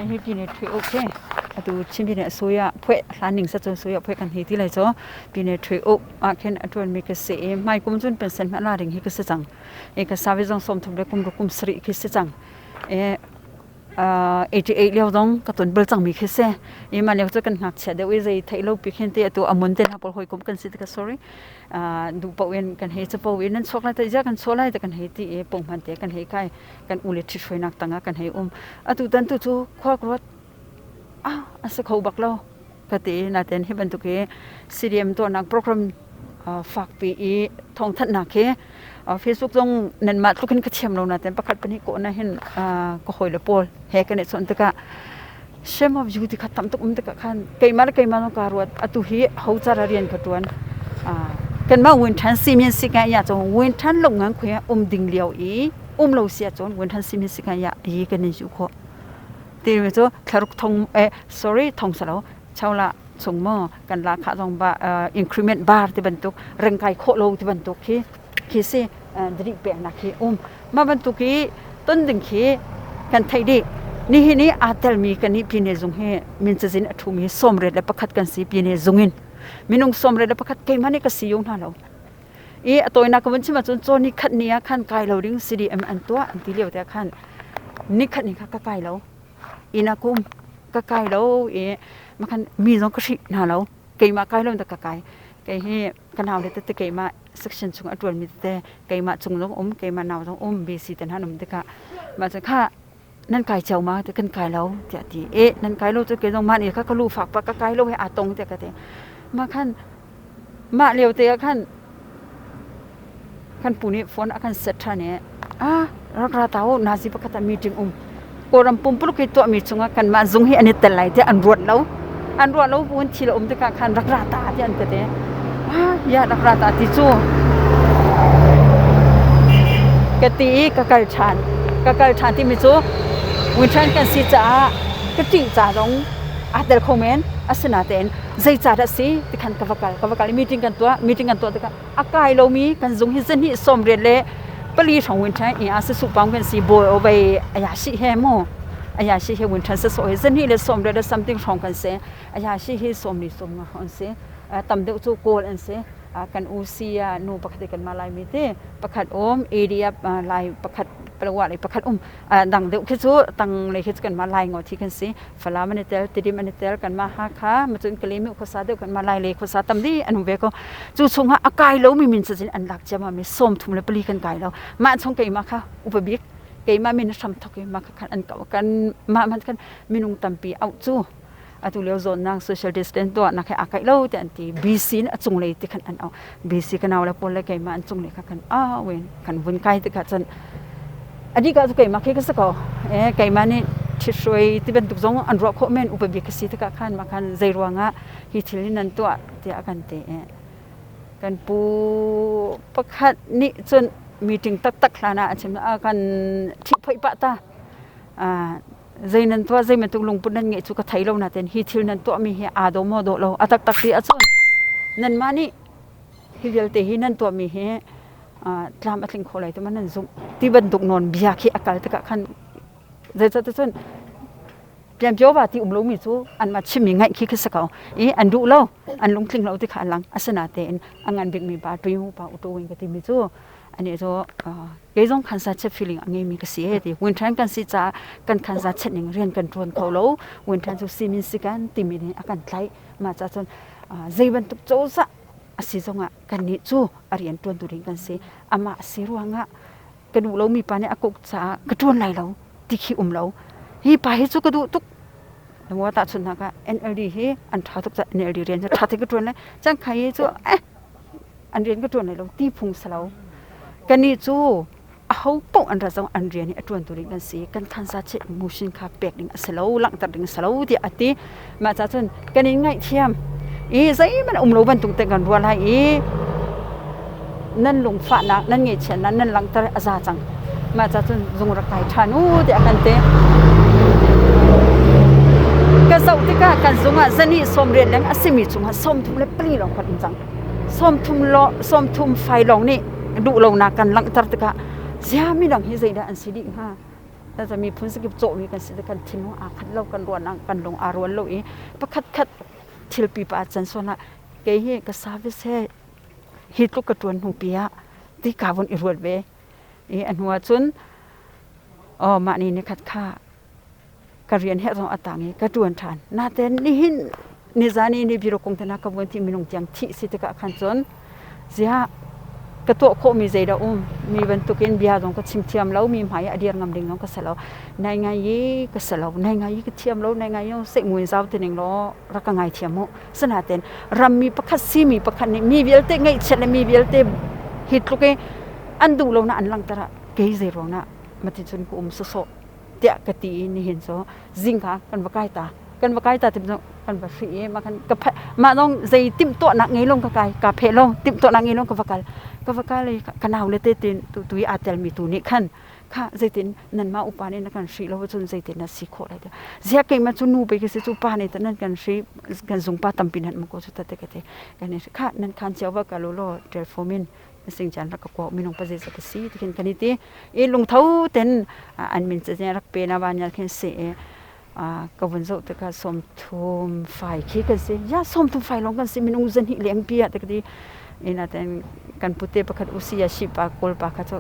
Hi pine ṭhui uk hi atu Chin pine a sui ah phueh hlan ning sa cun sui ah phueh kan hi ti lai cu pine ṭhui uk ah khin a ṭuanmi ka si i hmai kum cun pension hmanh la ding hi ka si cang. I ka savi zong 30 le kum ruk kum sarih khi si cang. I 88 lio zong ka ton bal cangmi khi si. I mah lio cu kan ngakchia deuh i zei theih lo pi khin te atu amun te hna pawl hawikom kan si tikah sorry duh paoh in kan hei capo in nan chuak lai te zia kan chuah lai te kan hei ti i punghman te kan hei kai kan u le ṭhithruainak tangah kan hei um. Atu tan tu cu khua ka ruat ah a si kho bak lo ka ti. Nain hi bantuk hi CDM tuahnak program fakpi i thawngthanhnak hi Facebook zong nanmah tluk in ka thiam lo nain pakhat pahnih kawh na hin ka hawile pawl he kan i chawnh tikah shame of you ti kha tam tuk um tikah khan keimah le keimah zong kaa ruat. Atu hi ho cara rian ka ṭuan. Kanmah win ṭhan simin si ka ya cun win ṭhan lo ngan khuya um ding lio i um lo si ahcun win ṭhan simin si ka ya yi kan in zu khawh. Ti mi cu thlaruk thong eh sorry thong salo chola chung mo kan la kha zong ba increment bar ti bantuk rengkai khawh lo ti bantuk khi khi si dri pek nak khi um ma bantuk hi ton ding khi kan theih dih. Nihin i aa telmi kan i pine zung hi min cazin a ṭhumi 31 kan si. Pine zung in minung 31 keimah nih ka si yung hna lo i a tawinak ka vun chim ahcun caw ni khat ni ah khan kai lo ding CDM an tuah an ti lio te ah khan ni khat ni kha ka kai lo inn ah ka um. Ka kai lo i makhan mi zong ka hrih hna lo. Keimah kai lo ka kai. Kei hi ka nau le tete keimah section chung a ṭuanmi tete keimah cung zong um, keimah nau zong um, BC te hna um tikah mah cu kha nan kai cio ma ti kan kai lo tiah ti e nan kai lo cu kei zong mah nih kha ka lu fak pa ka kai lo he aa tong tiah ka ti. Mah khan mah lio te ah khan kan pu nih phone a kan set ṭhan i ah rak ra ta u, nazi pakhat ah meeting um, Kawlram pumpuluk hi tuahmi chungah kanmah zung hi an i tel lai tiah an ruat lo. An ruah lo buin thil a um tikah khan rak ra ta tiah an ka ti. Ah ya rak ra ta ti cu ka ti i ka kal ṭhan. Ka kal ṭhan timi cu winṭhan kan si caah ka ṭih ca zong aa tel kho men. Asinain zeicahdah si ti khan ka va kal. Ka va kal i meeting kan tuah. Meeting kan tuah tikah a kai lomi kan zung hi zahnih 94 hrawng winṭhan i a su pang kan si bawi o vei aya shi he mu aya shi he winṭhan sa so he zahnih le 80 le something hrawng kan si. Aya shi hi 40 50 hrawng an si. Tam deuh cu Kawl an si. Kan u si ah nu pakhat kan ma Lai mi te pakhat um, ADF Lai pakhat, Palawa lei pakhat um. Dang deuh khi cu tang lei khi cu kan ma Lai ngo thi kan si. Falam an i tel, Tidim an i tel, kan ma Hakha macun Kalemi khuasa deuh kan ma Lai lei khuasa tam di an um ve ko. Cu chungah a kai lomi min cazin an lak ciammam mi 34 kan kai lo. Mah chung keimah kha upa bik, keimah min hram thok i mah kha an ko kan mah man khan minung tampi auh cu atu lio zawnnak social distance tuah nak he aa kaih lo te an ti. BC in a cunglei ti khan an au. BC ka nau le pawl le keimah an cunglei kha kan au in kan vun kai tikah cun adika cu keimah khi ka si ko e. Keimah nih ṭhithruai ti bantuk zong an ruah khawh men. Upa bik ka si tikah khan mah khan zei ruangah hi thil hi nan tuah tiah kan ti i kan pu pakhat nih cun meeting taktak hlan ah a chim a kan ṭhihphoih pah ta. Zei nan tuah, zei bantuk lungput nan ngeih cu ka thei lo, nain hi thil nan tuahmi hi aa daw maw dawh lo? A taktak ti ahcun nanmah nih hi vialte hi nan tuahmi hi tlam a tling kho lai ti ma nan zumh ti bantuk nawn bia khi a kal tikah khan zeicah cun pianpio va ti um lomi cu anmah chimmi ngaih khi khi si ko i an duh lo, an lungtling lo ti kha a lang. Asinain a ngan bikmi pa Tuimu pa Utu Win ka timi cu ani cu kei zong khansa chet feeling a ngeimi ka si e ti. Winṭhan kan si caah kan khansa chet ning rian kan ṭuan kho lo. Winṭhan cu simin si kan timi nih a kan tlaih. Mah ca cun zei bantuk cozah a si zongah kannih cu a rian ṭuantu ding kan si. Amah a si ruangah ka duh lomi pa nih a kuk caah ka ṭuan lai lo ti khi um lo. Hi pa hi cu ka duh tuk. Wa tahchunhnak ah NLD hi an ṭha tuk caah NLD rian cu ṭha te ka ṭuan lai. Cangkhai hi cu an rian ka ṭuan lai lo ti phung si lo. Kannih cu aho paoh an rat zong an rian hi a ṭuantu ding kan si. Kan khansa cheh emotion kha pek ding a si lo, langhter ding a si lo tiah a ti. Mah ca cun kan in ngaihthiam i zeihmanh a um lo bantuk te kan ruah lai i nan lungfahnak, nan ngaihchiatnak nan langhter a za cang. Mah ca cun zung rak kai ṭhan u tiah kan ti. Ka zoh tikah kan zung ah zani 80 leng a simi chungah 34 lawng kan um cang. 30 lo 30 fai lawng nih duh lonak kan langhter tikah zia midang hi zeidah an si dih hnga? Tata miphun zakip cawhmi kan si kan thinlung aa khat lo, kan ruahnak kan lung aa rual lo i pakhat khat thil pipa a can sual ah kei hi ka service he hi tluk ka ṭuan hnu pi ah ti ka vun i ruat ve. I a hnu ah cun oh mah ni ni khat kha ka rian he zong a tang i ka ṭuan ṭhan. Natein nihin nizan i ni biro kong te ka vuan ti minung tiang thih si tikah khan cun ziah ka tuah khawhmi zeidah um mi bantukin bia zong ka chim thiam lo mi hmai ah a dir ngam ding zong ka si lo nai ngai i ka si lo nai ngai i ka thiam lo nai ngai i seh muin zau ti ning law rak ka ngai thiam mu sinaten rammi pakhat simi pakhat nih mi vialte ngaihchiat le mi vialte hi tluk i an duh lo na an langhter ah kei zei ruang na mati cun ka um sawsawh tiah ka ti i nihin cu zingka kan va kai ta kan va kai ta tim kan va hri i mah kan ka phe mah dong zei timhtuahnak ngei long ka kai ka phe long timhtuahnak ngei long ka va kal ka va kal i ka nau le te tin tu tu i aa telmi tu nih khan kha zeitin nanmah upa nih na kan hri lo cun zeitin na si khawh lai zia keimah cu nu pe ka si cu pa nih nan kan hri kan zungpa tampi nan um ko cu tate ka te kan kha nan khan cio va kal u law telephone in sing chan rak ka ko minung pa zeizat a si tikhin kan i ti i lungtho ten an min cazin rak pe na van yal khin si i ka vun zoh tikah 30 fai khi kan si ya 30 fai lawng kan si minung zan hi leng pi ah te ka ti ina ten kan pute pakhat usi ya shi pa kawl pa kha chu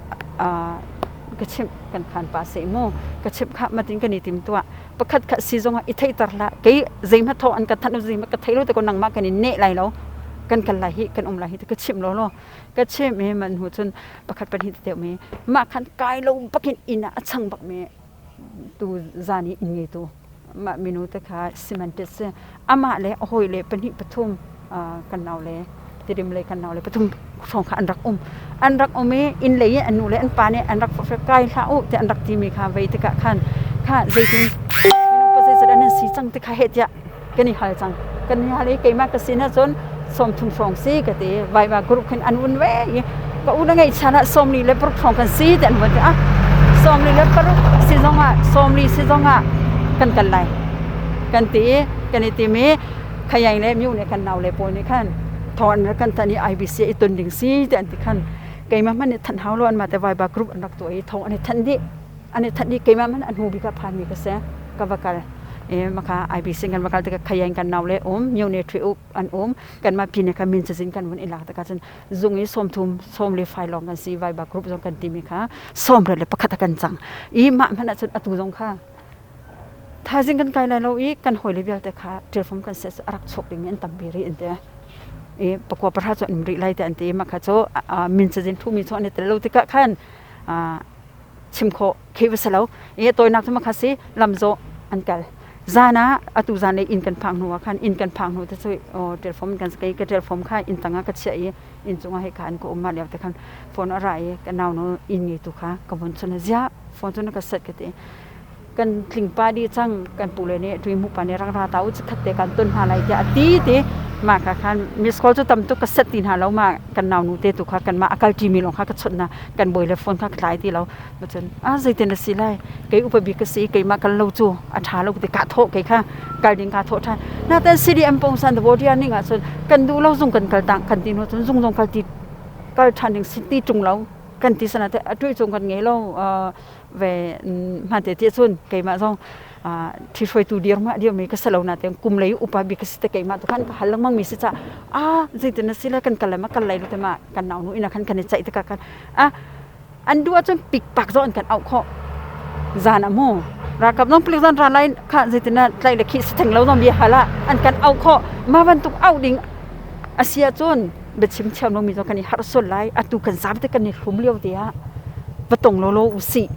ka chimh kan khan pa se mu ka chimh kha matin kan i tim tua pakhat kha si zong ah i theihter hlah kei zeihmanh thaw an ka thanh zeihmanh ka thei lo te ko nangmah kan i neh lai lo kan kal lai hi kan um lai hi ka chimh lo law ka chimh i man hu cun pakhat pahnih te mi mah khan kai lo bakin inn ah a chang bak mi tu zan i inn ngeitu mah minu te kha cemented si amah le a hawi le pahnih pathum kan nau le Tidim lei kan nau le pathum hrawng kha an rak um. An rak um i inn lei in an nu le an pa nih an rak forhfial kai hlah u tiah an rak timi kha vei tikah khan kha zeitin minung pa zeizat an si cang ti kha heh tiah kan i hal cang. Kan i hal i keimah ka sin ahcun 30 hrawng si ka ti. Vaiva group khin an un ve i ka u na ngeih chan ah 46 hrawng kan si ti an vun ti. Ah 46 si zongah 40 si zongah kan kal lai kan ti i kan i tim i Khayai le myu nih kan nau le pawl nih khan thon kan tan i IBC i tun ding si ti an ti khan keimah hmanh nih thanh hau lo an mah te Viber group an rak tuah i thong an i thanh dih an i thanh dih keimah hmanh an hnu bik ah phan mi ka si ka va kal e maka IBC kan va kal tikah khayai kan nau le um myu ne thri up an um kan mah pi ne kha min cazin kan vun i lak tikah cun zung i 30 sawm le fai lawng kan si Viber group zong kan timi kha 31 kan cang i mah hmanh ahcun atu zong kha Thaizing kan kai lai lo i kan hawile vialte kha ṭilfum kan seh a rak chuak dingmi an tampi rih an ti. I pakua pahra cu an um rih lai tiah an ti i mah kha cu min cazin ṭhumi cu an i tel lo tikah khan chim khawh khi va si lo. I tawinak cu mah kha si lamzawh an kal. Zan ah atu zan lei inn kan phak hnu ah khan inn kan phak hnu te cu ṭilfum kan kei ka ṭilfum kha inn tang ah ka chiah i inn cungah hika an ka um mah lio te khan phone a ra i ka naunu inn ngeitu kha ka vun chun ziah phone cu na ka set ka ti. Kan tlingpa dih cang kan pule nih tuimu pa nih rak ra ta u chikkhat te kan ton hna lai tiah a ti ti mah kha khan miss call cu tam tuk ka set ti hna lo ma kan nau nu te tu kha kanmah a kal ṭimi lawng kha ka chawnh hna kan bawi le phone kha ka tlai ti lo cun a zeitin a si lai kei upa bik ka si keimah kal lo cu a ṭha lo ti ka thawh kei kha kal ding ka thawh ṭhan naten CDM pongsan the bodia ning ah cun kan duh lo zung kan kal tang kan ti hnu cun zung zong kal ti kal ṭhan ding si ti ṭung lo kan ti sana te a ṭui cung kan ngei lo ve hman te ti cun keimah zong ṭhihruaitu dirhmun ah dirmi ka si lo nain kum lei upa bik ka si te keimah tu khan ka hal lengmang mi si ca ah zeitin na si le kan kal lai ma kal lai lo te ma kan nau nu inn ah khan kan i ceih tikah khan ah an duh ahcun pikpak zong an kan auh khawh zan ah mu ralkap zong palik zong ra lai kha zeitin na tlaih le khih si theng lo zong bia hal ah an kan auh khawh mah bantuk auh ding a si ahcun biachim thiam lomi zong kan i harh sual lai atu kan zaam te kan i hlum lio te ah va tong lawlaw u sih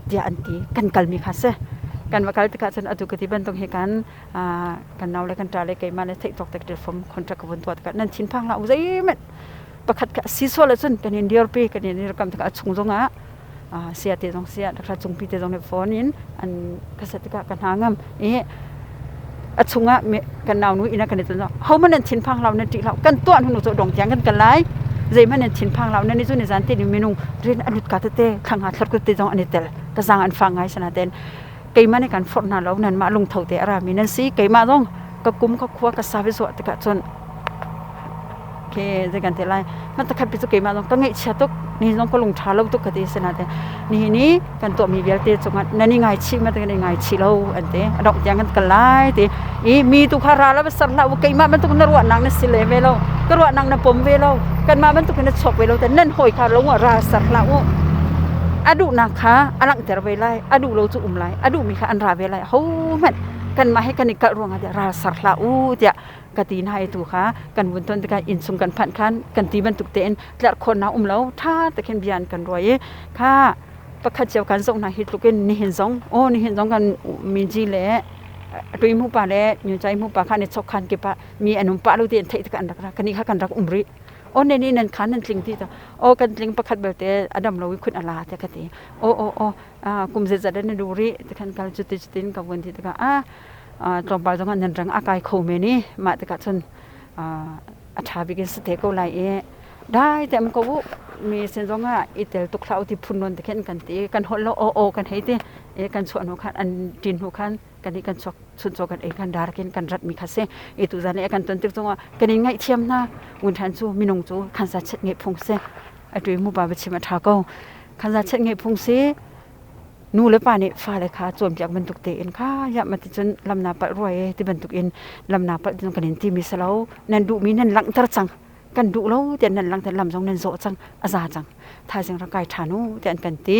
tiah an ti kan kalmi kha si kan va kal tikah cun atu ka ti bantuk hi kan kan nau le kan ṭa le keimah le theih tawk tek form contract ka vun tuah tikah nan thinphang hlah u zeihmanh pakhat kha si sual ahcun kan in dirpi kan in dirkam tikah a chung zongah sia te zong sia Dr. Cungpi te zong nih phone in an ka set tikah ka hna ngam i a chungah kan naunu inn ah kan i ton hohmanh nan thinphang hlah nan ṭih hlah kan tuah hnu cu dong tiang kan kal lai zeihmanh nan thinphang hlah nan i cu ni zan te ni minung rian a lut ka tete thlanga thlar te zong an i tel ka zang an fang ngai sana ten keimah nih kan forh hna lo nanmah lungtho te a rami nan si keimah zong ka kum ka khua ka sa ve zuah tikah cun. Khi zei kan ti lai. Ma takhat pi cu keimah zong ka ngaihchia tuk. Ni zong ka lung ṭha lo tuk ka ti sinain nihin i kan tuahmi vialte cungah nan i ngaichih ma kan i ngaichih lo an ti. A dongh tiang kan kal lai ti. I mi tu kha ral a ser hlah u keimah bantuk na ruahnak na si le ve lo. Ka ruahnak na pom ve lo. Kanmah bantuk in na chuak ve lo te nan hawi kha lo ah ral ser hlah u. A duhnak kha a langhter ve lai. A duh lo cu um lai. A duhmi kha an ra ve lai. Ho hmanh kanmah he kan i kalh ruangah tiah ral ser hlah u tiah ka ti hna i tu kha kan vun ton tikah innchung kan phanh khan kan ti bantuk tein tlerhkhawnnak um lo ṭha te khin bia an kan ruai i kha pakhat cio kan zoh hna hi tluk in nihin zong aw nihin zong kan minji le tui mu pa le nyuncai mu pa kha an i chok khan kip ah mi an um pah lo ti an theih tikah an rak ra kani kha kan rak um rih aw ne ni nan khan nan tling ti ta aw kan tling pakhat belte a dam lo i khun ala te ka ti aw aw aw kum zeizat na du rih ti khan kal cuti cutin ka vun ti tikah a tlawmpal zong ah nan rang a kai kho men i mah tikah cun a ṭha bik in si te ko lai i dai te am ko u mi sin zong ah i tel tuk hlah u ti phun nawn te khin kan ti kan holh lo aw aw kan hei ti i kan chuah hnu khan an ṭin hnu khan kan i kan chuak chuncaw kan ei kan dar kin kan rat mi kha si i tu zan i kan ton tik zongah kan in ngaihthiam hna ngun ṭhan cu minung cu khansa chet ngeih phung si a ṭui mu pa biachim a ṭha ko khansa chet ngeih phung si nu le pa nih fale kha cawnpiak bantuk tein kha ya ma ti cun lam na palh rua e ti bantuk in lam na palh kan in timi si lo nan duhmi nan langhter cang kan duh lo tiah nan langhter lam zong nan zawh cang a za cang thaizing rak kai ṭhan u tiah an kan ti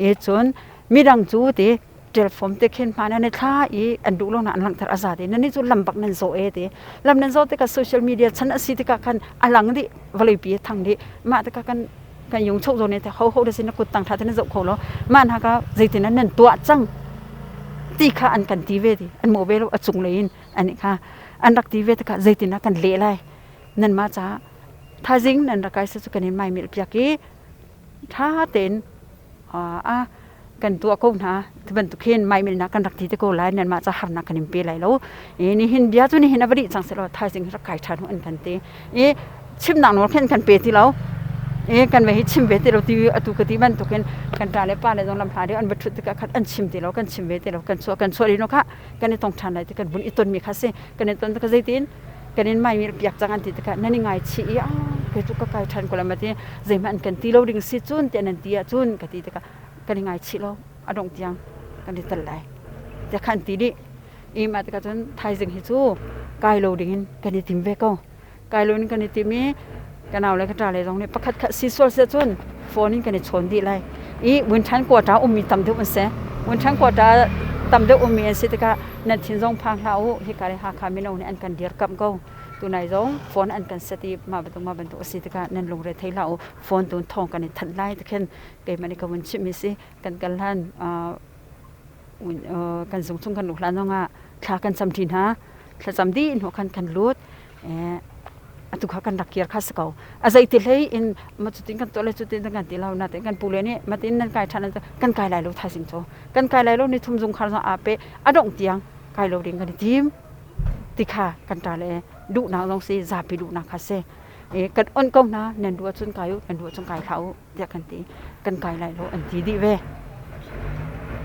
i cun midang cu ti telephone te khin hma nan i thla i an duh lo na an langhter a za ti nan ni cu lam bak nan zawh e ti lam nan zawh tikah social media chan a si tikah khan a lang dih vawlei pi a thang dih mah tikah kan kan yung chok zawn te ho ho da sin na kut tang tha te na zoh kho lo mah hna ka zeitin nan tuah cang ti kha an kan ti ve ti an mo ve lo a cung lei in an kha an rak ti ve te kha zeitin kan leh lai nan ma ca thazing nan rakai se chu kan in mai mil piak i tha tein a kan tuah ko hna ti bantuk hin mai mil na kan rak ti te ko lai nan mah ca harnak kan in pe lai lo i nihin bia cu nihin a va dih cang selaw thaizing rak kai ṭhan an kan ti i chimnak nawl khin kan pe ti lo i kan ve hi chim ve ti lo ti atu ka ti bantukin kan ṭa le pa le zong lam hla deuh an va ṭhut tikah khat an chim ti lo kan chim ve ti lo kan chuah kan chuah rih no kha kan i tong ṭhan lai ti kan vun i ton mi kha si kan i ton tikah zeitin kan in mai mi piak cang an ti tikah nan i ngai chih i a kei cu ka kai ṭhan ko lai ma ti zeihmanh an kan ti lo ding si cun tiah nan ti ahcun ka ti tikah kan i ngaichih lo a dongh tiang kan i tel lai tiah khan ti dih i mah tikah cun thaizing hi cu kai lo ding in kan i tim ve ko kai lo in kan i tim i ka nau le ka ṭa le zong nih pakhat khat si sual seh cun phone in kan i chawn dih lai i winṭhan quota ummi tam deuh an si winṭhan quota tam deuh ummi an si tikah nan thin zong phang hlah u hika le Hakha mino nih an kan dirkamh ko tunai zong phone an kan set i mah bantuk mah bantuk a si tikah nan lungre thei hlah u phone tun thawng kan i thanh lai tikhin keimah nih ka vun chimhmi si kan kal hlan kan zung chung kan luh hlan zongah thla kan cam ṭi hna thlacam dih hnu khan kan lut atu kha kan rak kir kha si ko a zeiti hlei in ma cutin kan tuah le cutin kan ti lo natein kan pu le nih matin nan kai ṭhan kan kai lai lo thaizing cu kan kai lai lo ni thum zung khar zong aa pe a dongh tiang kai lo ding kan i tim ti kha kan ṭa le duhnak zong si zapi duhnak kha si kan on ko hna nan duh ahcun kai u nan duh ahcun kai hlah u tiah kan ti kan kai lai lo an ti dih ve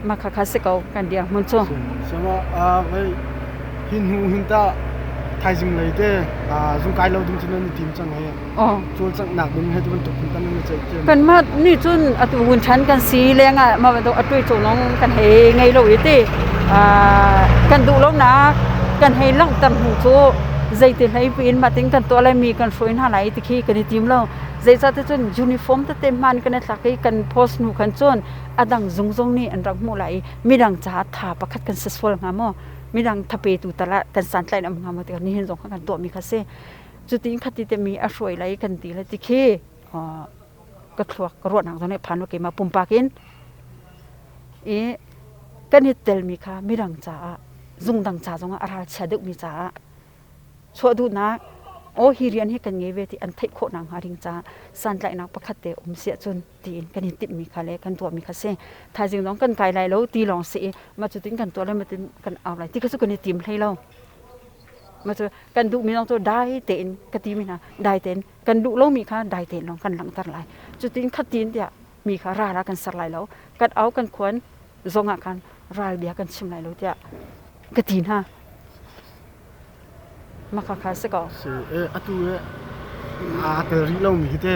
mah kha kha si ko kan dirhmun cu Sama vei hin hnu hin ta thaizing lei te zung kai lo ding cu nan i tim cang he cawlcanghnak ding he tu bantuk phun tan nan ceih cem kanmah nih cun atu hun ṭhan kan si lengah mah bantuk a tuai nong kan hei ngei lo i ti kan duh lonak kan hei langhter hnu cu zeiti hlei piin mah tin kan tuah lai mi kan hruai hna lai ti khi kan i tim lo Zeicahtiah cun uniform tete hman kan i thlak i kan post hnu khan cun a dang zung zong nih an rak hmuh lai i midang caah tha pakhat kan si sual hnga maw? Midang thapetu tal ah kan santlaih an um hnga maw ti nihin zong kha kan tuahmi kha si. Cutin khati te mi a hruai lai kan ti le ti khi ka thluak ka ruahnak zong nih phan lo keimah pumpak in i kan i telmi kha midang caah zungdang ca zongah a ralchia deuhmi caah Chuah duhnak aw hi rian hi kan ngei ve ti an theih khawh nakhnga ding caah santlaihnak pakhat te um si ahcun tiin kan i timhmi kha le kan tuahmi kha si. Thaizing zong kan kai lai lo ti lawng si i mah cutin kan tuah lai mah tin kan au lai ti kha cu kan i tim hlei lo. Mah cu kan duhmi zong cu dai tein ka timi hna dai tein kan duh lomi kha dai tein lawng kan langhter lai. Cutin khatin tiah mi kha ral ah kan ser lai lo. Kan au kan khuan zong ah khan ral bia kan chim lai lo tiah ka ti hna. Mah kha si ko. Si, atu Aa tel rih lomi hi te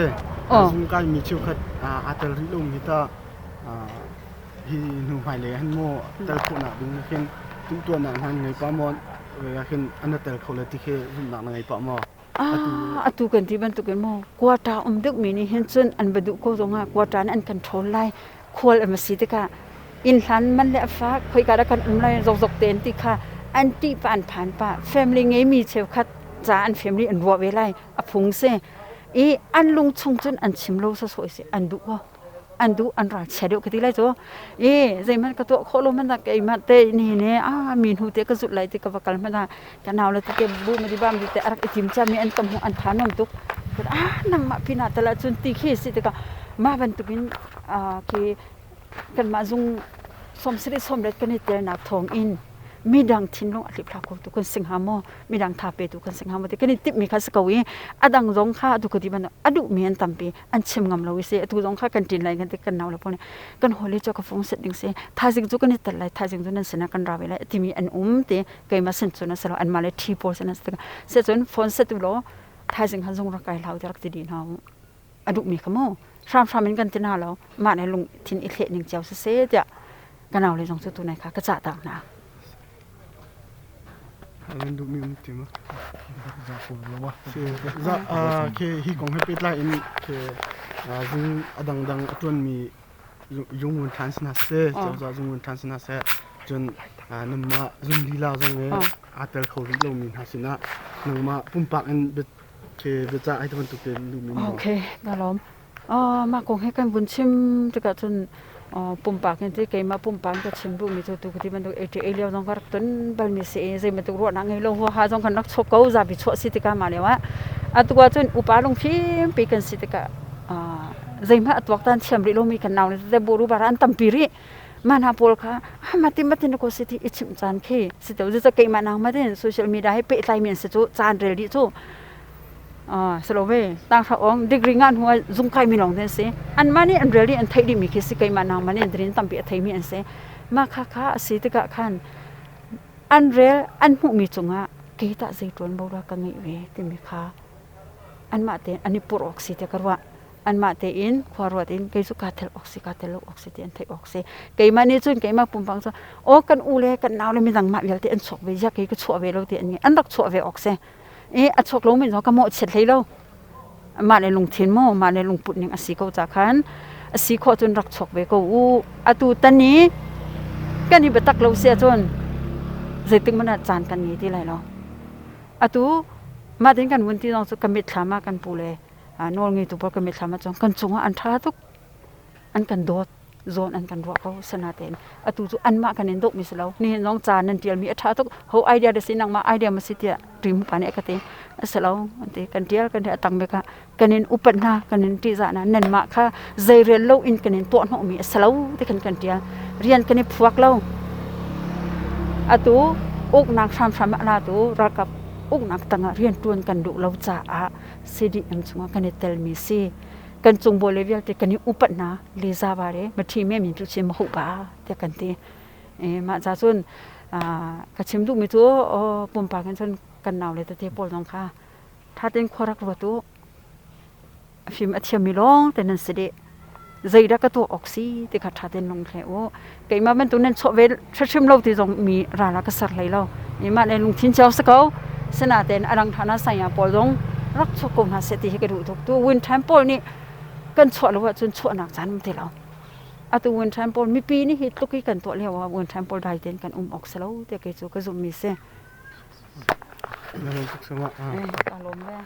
zung kaimi cheukhat aa tel rih lomi ta hi hnu hmailei ah hin maw tel khawhnak ding khin timhtuahnak hna ngei pah maw khin an tel kho le ti khi zumhnak na ngei pah maw? Atu kan ti bantukin maw quota um deuhmi nih hin cun an va duh ko zongah quota nih an kan ṭhawl lai. Khual an va si tikah inn hlan man le a fak khoika dah kan um lai zokzok tein ti kha an ṭih pah an phan pah. Family ngeimi cheukhat ca an family an ruah ve lai a phung si i an lung chung cun an chim lo sawsawh si an duh ko. An duh an ral chia deuh ka ti lai cu. I zeihmanh ka tuah khawh lo hmanh ah keimah te ni ne a mi hnu te ka zulh lai ti ka va kal hmanh ah ka nau le tete bu ma di bam di te a rak i tim cia mi an ka hmuh an tha nuam tuk. A nangmah pinah tal ahcun ti khi si tikah mah bantukin khi kanmah zung 70 sawmlet kan i telnak thawng in midang thinlung a hliphlau khotu kan si hnga maw, midang tha petu kan si hnga maw ti kan i timhmi kha si ko i a dang zong kha atu ka ti bantuk a duhmi an tampi an chim ngam lo i si. Atu zong kha kan ṭin lai kan ti kan nau le pawl nih kan hawile cu ka fung set ding si, thaizing cu kan i tel lai, thaizing cu nan sinah kan ra ve lai timi an um ti. Keimah sin cun a si lo, anmah le ṭhi pawl sin an si tikah si cun phone set u law thaizing kha zung rak kai hlah u ti rak ti dih hna u. A duhmi kha mu hramhram in kan ti hna lo, mah le lungthin i thleh ning cio siseh tiah ka nau le zong cu tunai kha ka cah tak hna. An duhmi um ti ma? Za ke hi kong he pehtlai in ke zung a dangdang a ṭuanmi zung ṭhan si hna seh, cozah zung ṭhan si hna seh, cun nangmah zung lila zong he aa tel kho rih lomi hna sinah nangmah pumpak in biacah ai bantuk te duhmi maw? Okay, ka lawm. Mah kong he kan vun chim tikah cun pumpak in ti keimah pumpak in ka chim duhmi cu tu ti bantuk ATA lio zong ka rak ton balmi si i zei bantuk ruahnak ngei lo huaha zong kan rak chuak ko zapi chuah si tikah mah lio ah atu ah cun upa lungfim pi kan si tikah zeihmanh a tuaktan thiam rih lomi kan nau le tete buru bara an tampi rih. Mah hna pawl kha mati matin ko si ti i chimh caan khi si to cu keimah nang matin social media he pehtlai mi an si cu caan rel dih cu silo ve tang hra ong degree nga hnu ah zung kai mi lawng te an si. Anmah nih an rel i an theih dih mi khi si, keimah nangmah nih an drin tampi a thei mi an si. Mah kha kha a si tikah khan an rel an hmuh mi cungah kei tah zei ṭuanvo dah ka ngeih ve timi kha anmah tein an i purh awk si tiah ka ruah. Anmah tein khua ruat in kei cu kaa tel awk si, kaa tel lo awk si ti an theih awk si. Keimah nih cun keimah pumpang cu aw kan u le kan nau le midang mah vialte an chuak ve ziah kei ka chuah ve lo ti an an rak chuah ve awk si. I a chuak lomi zong ka mawhchiat hlei lo. Mah le lungthin maw, mah le lungput ning a si ko ca khan a si khawh cun rak chuak ve ko u. Atu tan i kan i biatak lo si ahcun zeitik hmanh ah caan kan ngei ti lai lo. Atu mah tin kan vun ti zong cu ka mitthlam ah kan pu le nawl ngeitu pawl ka mitthlam ah cun kan cungah an ṭha tuk, an kan dawt, zawn an kan ruah ko. Sanatein atu cu anmah kan in dawhmi si lo. Nihin zong ca nan ṭialmi a ṭha tuk, ho idea dah si, nangmah idea ma si tiah ṭim pa nih a ka ti. A si lo an ti. Kan ṭial kan a tang bik ah kan in upat hna, kan in ṭihzah hna, nanmah kha zeirel lo in kan in tuah hnawhmi a si lo ti khan kan ṭial. Rian kan i phuak lo. Atu uknak hramhram ah latu ralkap uknak tangah rian ṭuan kan duh lo caah CDM chungah kan i telmi si. Kan cung bawi le vialte kan i upat hna le za va le maṭhi me min tu chin ma huh ba tiah kan ti. Mah ca cun ka chim duhmi cu pumpak in cun kan nau le tete pawl zong kha ṭha tein khua rak ruat u. A fim a thiammi lawng te nan si dih. Zeidah ka tuah awk si ti kha ṭha tein lung thle u. Keimah bantuk nan chuah ve hrimhrim lo ti zong mi ral ah ka ser hlei lo. Mah le lungthin cio si ko. Sinain a dang ṭhan ah saya pawl zong rak chuak ko hna seh ti hi ka duh tuk. Tu win time pawl nih kan chuah lo ahcun chuahnak caan um ti lo. Atu win time pawl mipi nih hi tluk i kan tuah lio ah win time pawl dai tein kan um awk si lo tiah kei cu ka zumhmi si. Na lawm tuk sama. Ka lawm ve.